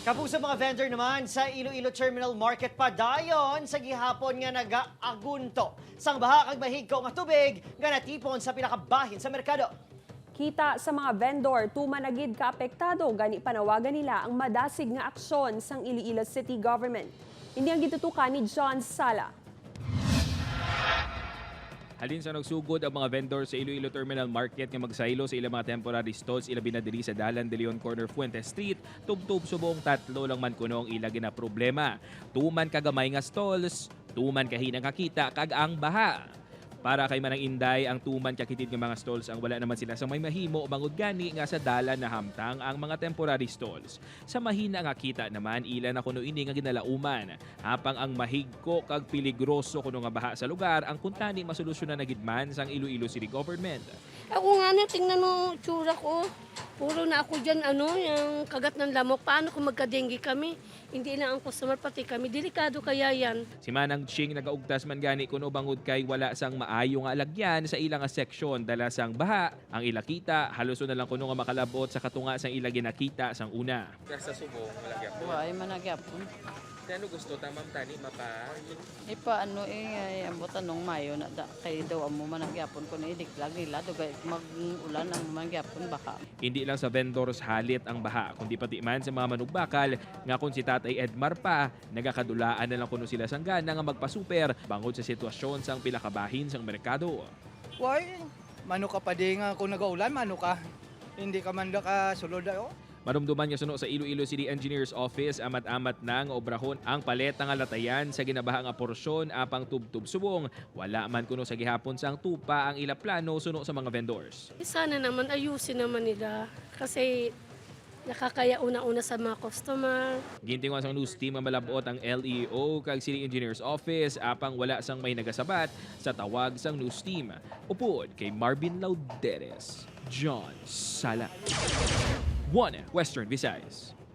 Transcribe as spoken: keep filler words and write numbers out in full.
Kapuso, mga vendor naman sa Iloilo Terminal Market padayon sa gihapon nga nagaagunto sang baha kag mahigko nga tubig nga natipon sa pila ka bahin sa merkado. Kita sa mga vendor, tuman na gid ka apektado, gani panawagan nila ang madasig nga aksyon sang Iloilo City Government. Ini ang gitutukan ni John Sala. Halin sa nagsugod ang mga vendor sa Iloilo Terminal Market nga magsaylo sa ilang mga temporary stalls, ilabi na diri sa Dalan de Leon, corner Fuentes Street, tubtob subong tatlo lang man kuno ang ila ginaproblema. Tuman ka gamay nga stalls, tuman ka hina nga kita, kag ang baha. Para kay Manang Inday, ang tuman ka kitid nga mga stalls ang wala naman sila sa may mahimo, bangod gani nga sa dalan nahamtang ang mga temporary stalls. Sa mahina nga kita naman, ila na kuno ini nga ginalauman. Apang ang mahigko kag peligroso kuno nga baha sa lugar ang kuntani masolusyonan na gid man sang Iloilo City Government. Ako nga na, tingnan mo ang tsura ko. Puro na ako dyan, ano, yung kagat ng lamok. Paano kung magka-dengue kami? Hindi lang ang customer, pati kami. Delikado kaya yan. Si Manang Ching nagaugtas man gani kuno bangod kay wala sang maayo nga alagyan sa ila nga seksyon, dala sang baha, ang ila kita, halos na lang kuno nga makalabot sa katunga sang ila ginakita sang una. Sa subong, wala gyapon. Wa, ay man na gyapon. Kaya ano gusto ta, ma'am, tani mapa? Ipa ano eh, ay, ambot anong mayo na da, kay daw amo man na gyapon kun idiklag nila, dugay mag-ulan amo man gyapon baka. Hindi lang sa vendors halit ang baha, kundi pati man sa mga manugbakal, nga kung si Tatay Edmar pa, nagakadulaan na lang kuno sila sang gana nga magpasuper bangod sa sitwasyon sang pila ka bahin sang merkado. Why? Mano ka pa di nga kung nagaulan, mano ka? Hindi ka man da ka sulod, oh. Marumduman nga suno sa Iloilo City Engineers Office, amat-amat na nga obrahon ang paleta nga latayan sa ginabaha nga porsyon, apang tubtob subong wala man kuno sa gihapon sang tupa ang ila plano suno sa mga vendors. Sana naman ayusin naman nila kasi nakakaya una-una sa mga customer. Gintinguha sang news team nga malab-ot ang L E O kag City Engineers Office, apang wala sang may nagasabat sa tawag sang news team. Upod kay Marvin Lauderes, John Sala, One Western Visayas.